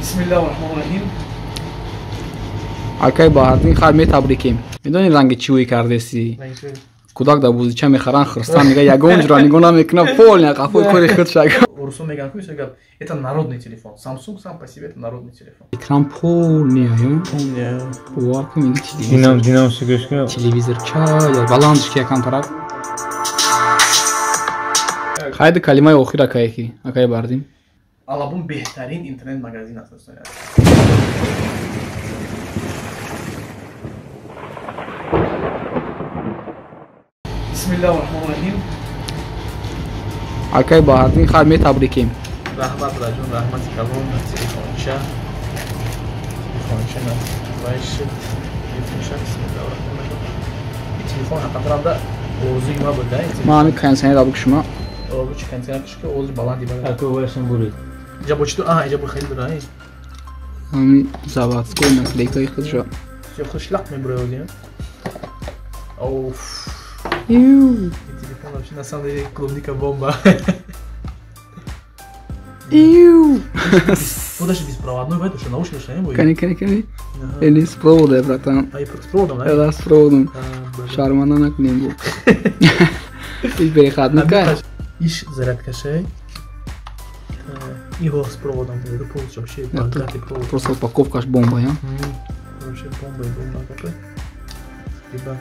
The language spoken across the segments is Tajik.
Бисмиллаҳи раҳмони раҳим. Акай Баҳриддин, хайр, метабрикем. Медонӣ ранги чӣ ӯй кардеси? Кӯдак дар бозича мехаранд, хирсан мега, ягон ҷура нигоҳ намекуна, полный қафои кори худ шаг. Урусо меган ку гап, это народный телефон. Samsung сам по себе это народный телефон. Экран полный, аю. Полный. Бовар кун, меги телевизор. Динам, динам шигашка. Телевизор ча, баландш ки якам тараф. Хайди калимаи охир акае ки, акае Баҳриддин. Алабум беҳтарин интернет-магазин аст, дӯстони азиз. Бисмиллаҳи раҳмони раҳим. Акай Баҳриддин, хайр, метабрикем. Раҳмат, раҷон, раҳмати калон. Телефонча, телефонча на вай шуд. Телефонча, бисмиллаҳи раҳмони раҳим. Ин телефон ҳақиқатан да орзуи ма буд, да? Ман ҳамин кондиционер абук шума. Орзу чи кондиционер киш ки орзу баланди бада. Ако вайшам бурид. Иҷа бо читу, аҳа, иҷа бо хеле дура, ин. Ҳамин заводской наклейкаи худша. Ё худ шлақ мебура ози, оф. Иу. Телефон вообще на самом деле клубника бомба. Иу. Вот даже беспроводной, это что, наушники что не будет? Кани, кани, кани. Или с проводом, братан. А, и с проводом, да? Да, с проводом. Шармана накунем бу. Иш бехат накай. Иш зарядка шей. Его с проводом, это полностью вообще богатый провод. Просто упаковка аж бомба, я? Вообще бомба и бомба какой. Либо.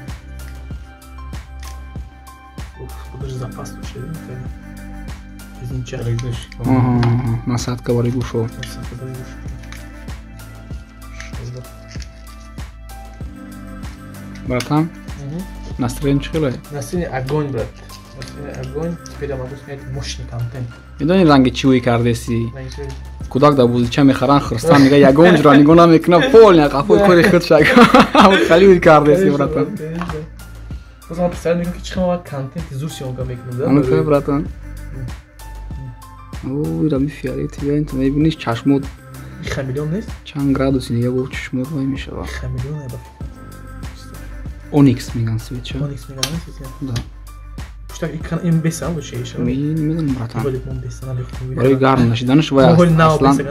Уф, даже запас вообще, да? Из ничего. Ага, насадка барои гӯшо. Насадка барои гӯшо. Братан, настроение чӣ хеле? Настроение огонь, брат. Настроение огонь. Теперь я могу снять мощный контент. Медонӣ ранги чӣ ӯй кардеси? Кӯдак дар бозича мехаранд, хирсан мега, ягон ҷура нигоҳ намекуна, полный қафои кори худ шаг. Хали ӯй кардеси, братан. Боз ман представляю мекунам, ки чӣ қадар контенти зур съёмка мекунам, да? Анака, братан. Ой, рами фиолетовый, ту мебиниш чашмот. Хамелеон нест? Чанд градуси дига бо чашмот вай мешава. Хамелеон е ба фикр. Оникс меган свеча. Оникс меган свеча? Да. Пуштак ин бесан бо чи иша? Намедонам, братан. Боли мон бесан али хуб. Барои гарм нашиданаш вай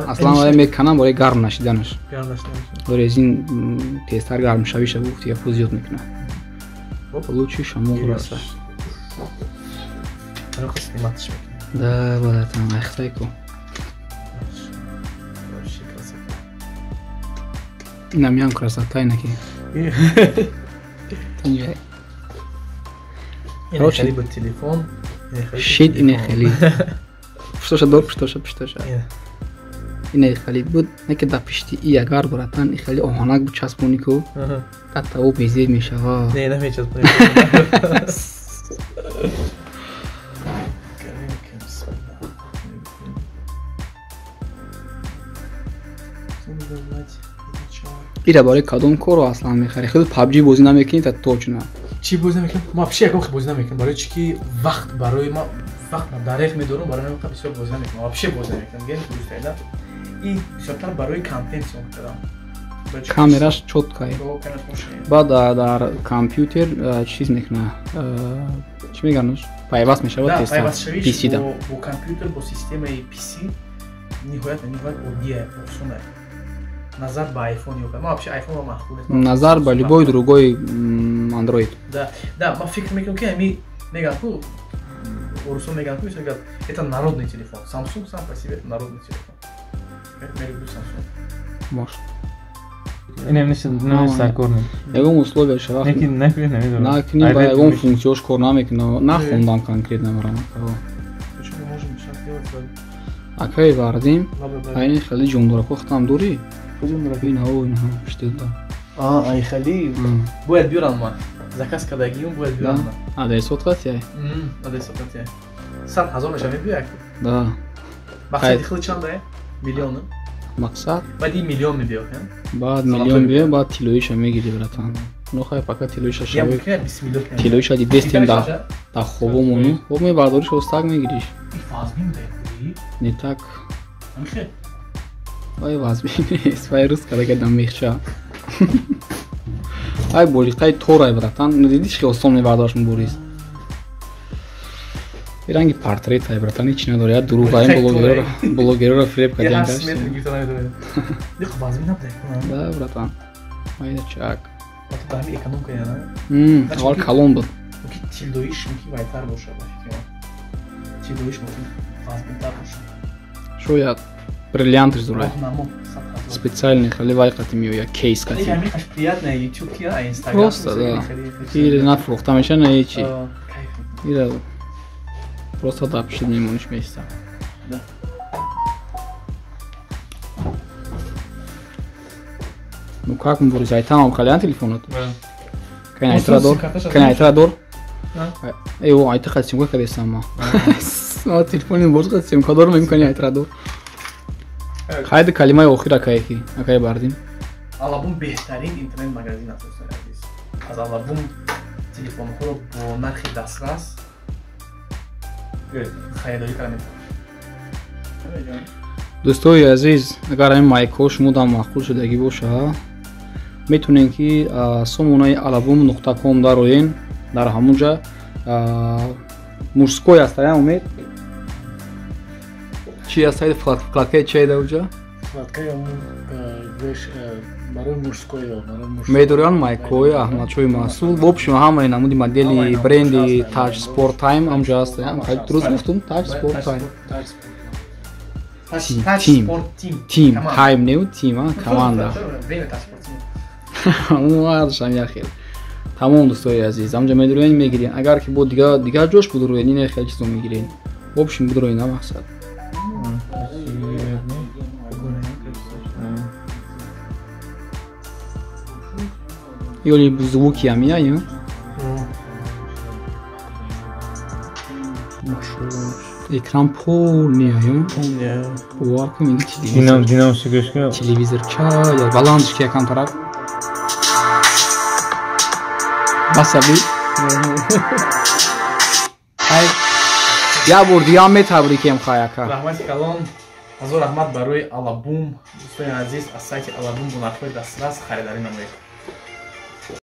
аслан вай меканам барои гарм нашиданаш. Гарм нашиданаш. Барои аз ин тезтар гарм шавиша гуфт, я зиёд мекунад. Лучше шамол раса. Да, братан, айхтай ку. Инам красота инаки. Инҷа. Ине хели буд телефон. Шит ине хели. Пуштоша дор, пуштоша, пуштоша. Ине хели буд, не ки дар пишти и агар, братан, и хели оҳанак бичаспонӣ ку. Катта ӯ безеб мешава. Не, намечаспонӣ. Ира барои кадом корро аслан мехарӣ? Худ PUBG бозӣ намекунӣ та точно. Чӣ бозӣ намекунам? Ман вообще ягон бозӣ намекунам. Барои чӣ ки вақт барои ма вақт ма дареғ медорам, барои ман бисёр бозӣ намекунам. Вообще бозӣ намекунам. Ген дӯст да. И бисёртар барои контент съёмка кардам. Камераш чёткая. Баъд дар компютер чиз мекуна. Чӣ меганаш? Пайваст мешавад тезтар. PC да. Бо компютер, бо системаи PC ниҳоят ниҳоят оддия, осона. Назар ба iPhone ё ман вообще iPhone ро маъқул нест. Назар ба любой другой Android. Да, да, ман фикр мекунам ки ҳами меган ку урусо меган ку гап, это народный телефон. Samsung сам по себе это народный телефон. Я люблю Samsung. Может. Инам нест, саркор не. Ягон условия шава. Неки накунӣ намедонам. Накунӣ ба ягон функсияш кор намекунад. Нахондам конкретно барам. Акай Баҳриддин, айни хеле ҷондорако хатам дорӣ? Инҳо, инҳо, пуштида. А, ай хели бояд биёрам ман. Заказ кардагиюм бояд биёрам ман. Адресот қатъяй? Адресот қатъяй. 100 000 меша мебиёяд? Да. Мақсади худ чанд е? Миллион? Мақсад? Баъд ин миллион мебиёд, Баъд миллион биё, баъд тиллоиша мегири, братан. Ну хай, пока тиллоиша шавӣ. Тиллоиша дидестем дар хобомону. Хоб мебардориш, остак мегириш. Не так. Вай вазбин нест, вай рӯз карда дар мехча. Ай болиқаи торай, братан. Дидиш ки осон мебардораш мубориз. Ранги портрет ай братан, ҳеч надора. Я дурӯғ ай блогерро фиреб кардиан гашт. Да, братан. Майда чак. Аввал калон буд. Тилдоиш мумкин вайтар бошад, ба фикри ман. Тилдоиш мумкин вазминтар бошад. Шояд бриллиантш зурай. Специальный хеле вай қати меояд, кейс қати. Просто да. Ира нафурӯхта меша, на ҳечи. Ира просто дар пишт мемониш меиста. Ну как мубориз, ай тамом кардиан телефонот? Кани айтра дор? Кани айтра дор? Эй, о, айта қад симка кардесам ма. Ма телефони мубориз қад симка дорам, мегӯм кани айтра дор. Хайди калимаи охир акае ки, акае бардим. Алабум беҳтарин интернет-магазин аст, дӯстони азиз. Аз Алабум телефонҳоро бо нархи дастрас харидорӣ карда метавонед. Дӯстои азиз, агар ҳамин майкҳо шумо дар маъқул шудагӣ боша, метавонед ки сомонаи alabum.com дароен, дар ҳамон ҷа мужской аст, ая умед? Чи аст, вкладкаи чай дар уҷа? Вкладкаи барои мужской, барои мужской. Медорян майкҳои Аҳмадшоҳи Масъуд, в общем ҳамаи намуди модели бренди Touch Sport Time ҳамҷо аст. Дуруст гуфтум? Touch Sport Time. Тим, тим, тайм не тим, а команда. Ардашам як хел. Тамом дӯстои азиз, ҳамҷа медурӯен мегирен. Агар ки бо дигар ҷош будурӯен, ин хел чизо мегирен. В общем будурӯен, на мақсад. Ёли звуки ҳамия, ё? Экран полный, ё? Бовар кун, ин телевизор. Динамика гӯш кун. Телевизор ча, я баландш ки якам тараф. Басаби. Ай, я бор дига метабрикем хаяка. Раҳмати калон. Ҳазор раҳмат барои Алабум. Дӯстони азиз, аз сайти Алабум бо нархҳои дастрас харидорӣ намоед.